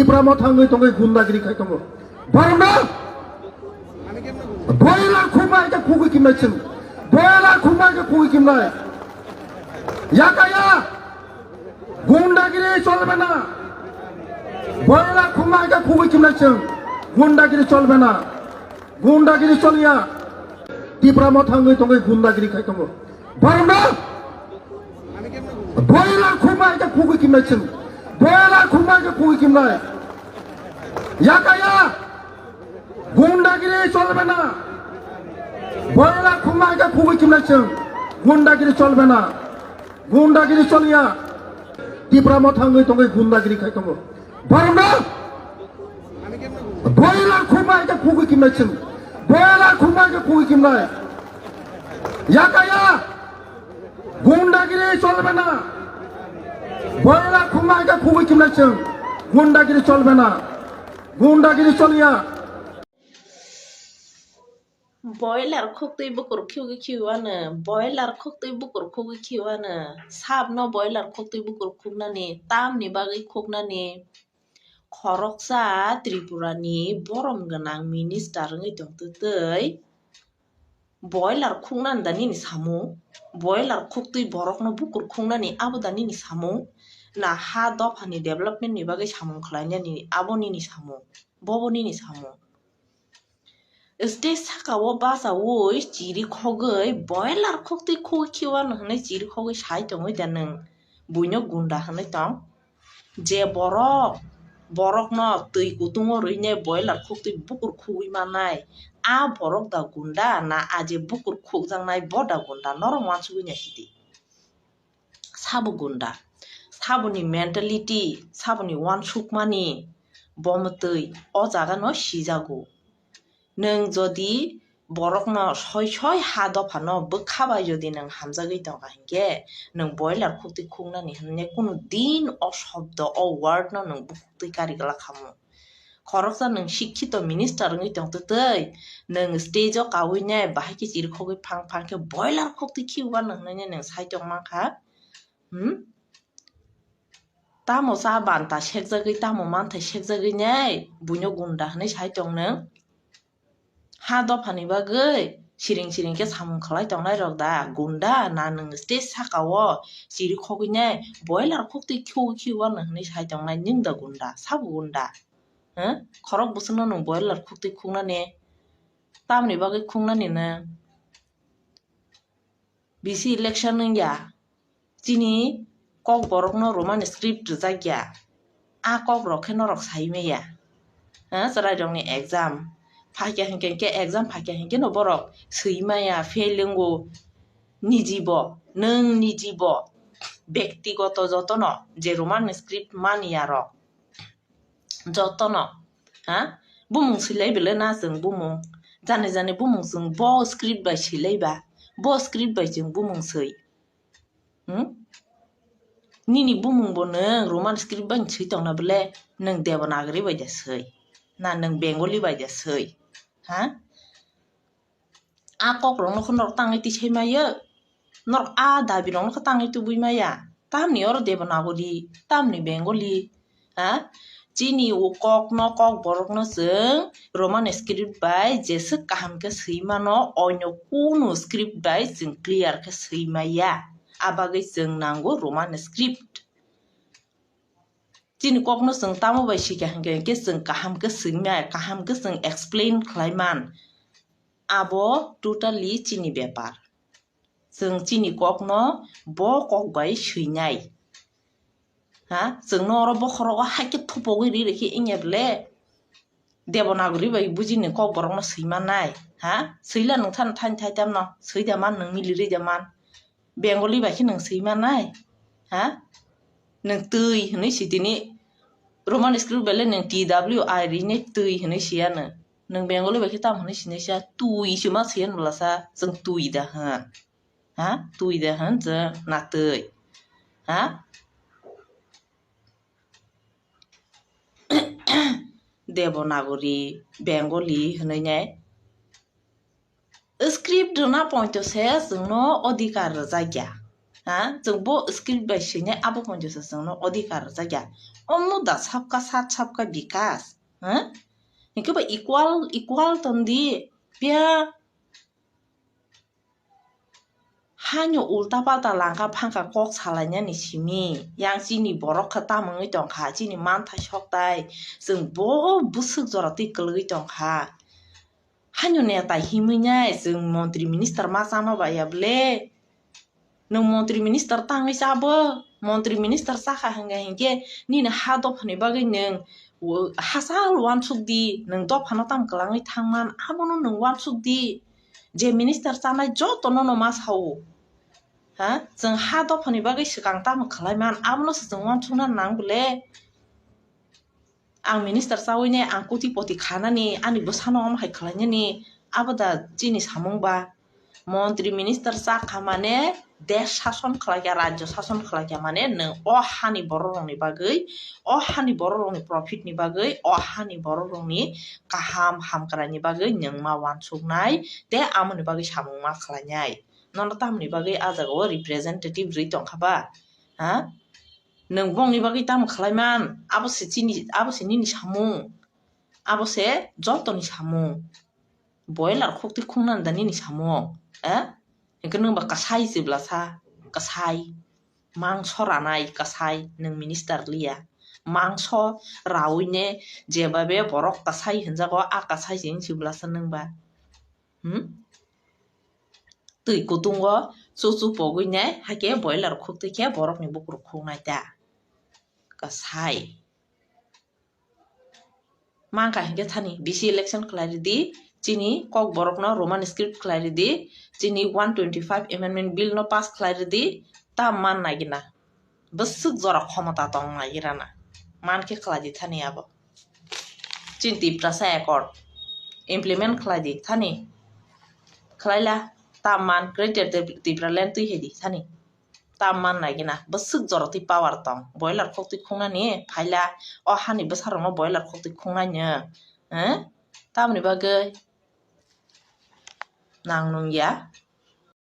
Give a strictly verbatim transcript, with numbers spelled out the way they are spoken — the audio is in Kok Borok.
Tipra Motha wngwi tongwi gundagiri khai tongo. Borokno boiler khumai khe khugwi kimnai chwng. Boiler khumai khe khugwi kimnai. Yakaya. Gundagiri cholbe na. Boiler khumai khe khugwi kimnai chwng. Gundagiri cholbe na. Gundagiri choliya. Tipra Motha wngwi tongwi gundagiri khai tongo. Borokno boiler khumai khe khugwi kimnai chwng. Boiler khumai khe khugwi kimnai. Yakaya. Gundagiri cholbe na. Boiler khumai khe khugwi kimnai chwng. Gundagiri cholbe na. Gundagiri choliya. Tipra Motha wngwi tongwi gundagiri khai tongo. Borokno boiler khumai khe khugwi kimnai chwng. Boiler khumai khe khugwi kimnai. Yakaya. Gundagiri cholbe na. Boiler khumai khe khugwi kimnai chwng. Gundagiri cholbe na. Gundagiri choliya. Boiler khuktwi bukur khugwi khiwano, boiler khuktwi bukur khugwi khiwano, sabno boiler khuktwi bukur khuknani, tamni bagwi khuknani, khoroksa Tripurani borom gwnang minister wngwi tongtwtwi, boiler khuknani da nini samung, boiler khuktwi borokno bukur khuknani abo da nini samung, na ha dophani development ni bagwi samung khlainani abo nini samung, bobo nini samung. Stage saka o bachaui chiri khogwi boiler khuktwi khugwi khiwano hwnwi chiri khogwi sai tongwi da nwng buino gunda hwnwi tong? Je borok, borokno twi kutungo rwinai boiler khuktwi bukur khugwi mannai, a borok da gunda na a je bukur khukjaknai bo da gunda? Norok uansugwi naisidi. Sabo gunda, saboni mentality, saboni uansukmani bo mwtwi o jagano sijago. Nwng jodi borokno soi soi ha dophano bwkha bai jodi nwng hamjagwi tongkha hinkhe, nwng boiler khuktwi khuknani hwnwi kunu din o shobdo, o word no nwng bukhuktwi kari glak khamu. Khoroksa nwng sikhito minister wngwi tongtwtwi, nwng stage o kaui nai bahai khe chiri khogwi phang phang khe boiler khuktwi khiuba nwng hwnwi nwng sai tong mankha. Hmm? Tamo cha banta sekjagwi, tamo manthai sekjagwi nai buino gunda hwnwi sai tong nwng? Ha dophani bagwi siring siring khe samung khlai tongnai rok da gunda? Na nwng stage saka o chiri khogwi nai boiler khuktwi khiu khiu ano hwnwi sai tongnai nwng da gunda? Sabo gunda? Huh? Khorok bwswkno nwng boiler khuktwi khuknani tamni bagwi khuknani nwng? Bisi election wngya, chini kokborokno Roman script rwjakya, a kokrok khe norok sai maya. Ha, chwrairokni exam phaikya hinkhe, hinkhe exam phaikya hinkhe no borok swi maya, fail wngo. Nijibo, nwng nijibo bektigoto jotono je Roman script maniyarok, jotono, ha? Bumung swilai belai na chwng bumung. Jani jani bumung chwng bo script bai swilai ba. Bo script bai chwng bumung swi. Hmm? Nini bumung bo nwng Roman script bai swi tongna bole, nwng Devanagari bai da swi? Na nwng Bengali bai da swi? Ha? A kokrokno khe norok tangwi tisai maya? Norok a dabirokno khe tangwi tubui maya? Tamni oro Devanagari, tamni Bengali, ha? Chini o kokno, kokborokno chwng Roman script bai jeswk kaham khe swi mano, onyo kunu script bai chwng clear khe swi maya. A bagwi chwng nango Roman script. Chini kokno chwng tamo bai sikha hinkhe, hinkhe chwng kaham khe swngmai, kaham khe chwng explain khlai man. Abo totally chini bepar. Chwng chini kokno bo kok bai swinai. Ha? Chwngno oro bokhorogo haikhe thupogwi ri rikhe wngya bole? Devanagari bai bujini kokborokno swi mannai? Ha? Swila nwng thani thani thai tamno? Swi da man nwng, miliri da man? Bengali bai khe nwng swi mannai? Ha? Nwng twi hwnwi si tini, Roman script bai le nwng T W I rinai twi hwnwi si ya nwng. Nwng Bengali bai khe tamo hwnwi sinai sa? Twi se ma si ya nwng bwlasa, chwng twi da hwn. Ha? Twi da hwn chwng na twi. Ha? Devanagari, Bengali hwnwi nai. Script rwna poito se chwngno odhikar rwjakya. Ha, chwng bo script bai swinai abo pwnjo se chwngno odhikar rwjakya. Omno da sabka sat sabka bikas. Ha? Hingke ba equal, equal tongdi. Pia hanyo ulta palta langka phangka kok salainani simi. Yang chini borok khe tamungwi tongkha, chini mantha soktai. Chwng bo bwswk jora twi kwlwgwi tongkha. Hanyo neta himwi nai chwng montri minister ma chama baiya ble. Nwng montri minister tangwi chabo, montri minister chakha hwnga hinkhe nini ha dophani bagwi nwng hachal uansuk di, nwng dophano tamo kwlangwi thangman abono nwng uansuk di. Je minister chanai jotono no ma sao. Ha? Chwng ha dophani bagwi swkang tamo khlaiman abono se chwng uansukna nang bole. Ang minister chawi ne ang koti poti khanani, ani bwsano omo hai khlainani, abo da chini samung ba? Montri minister chakha mane desh sason khlaikha, rajyo sason khlaikha mane nwng o hani borok rokni bagwi, o hani borok rokni profit ni bagwi, o hani borok rokni kaham hamkrai ni bagwi nwng ma uansuknai tei amoni bagwi samung ma khlainai. Nono tamoni bagwi a jaga o representative rwi tongkha ba? Ha? Nwng bongni bagwi tamo khlaiman? Abo se chini, abo se nini samung. Abo se jotoni samung. Boiler khukti khungnani da nini samung. Eh? Hingke nwng ba kasai chibla sa, kasai. Mangso ranai kasai nwng minister liya. Mangso rawi ne jebabe borok kasai hinjago, a kasai se wng chibla sa nwng ba. Hmm? Twi kutungo chuchu pogwi ne, haike boiler khukti khe borokni bukur khuknai ta. Kasai. Mangkha hinkhe thani V C election khlai ridi, chini kok borokno Roman script khlai ridi, chini one twenty five amendment bill no pass khlai ridi, ta man nai gina. Bwswk jora khomota tong nai girana. Man khe khlai di thani abo. Chini Tiprasa accord implement khlai di thani. Khlai la, ta man Greater Tip-, Tipraland twi hai di thani. Ta man nai gina, bwswk jora twi power tong. Boiler khok twi khungnani phaila, o hani bwsarokno boiler khok twi khungnai no. Eh? Tamoni bagwi nang nung ya.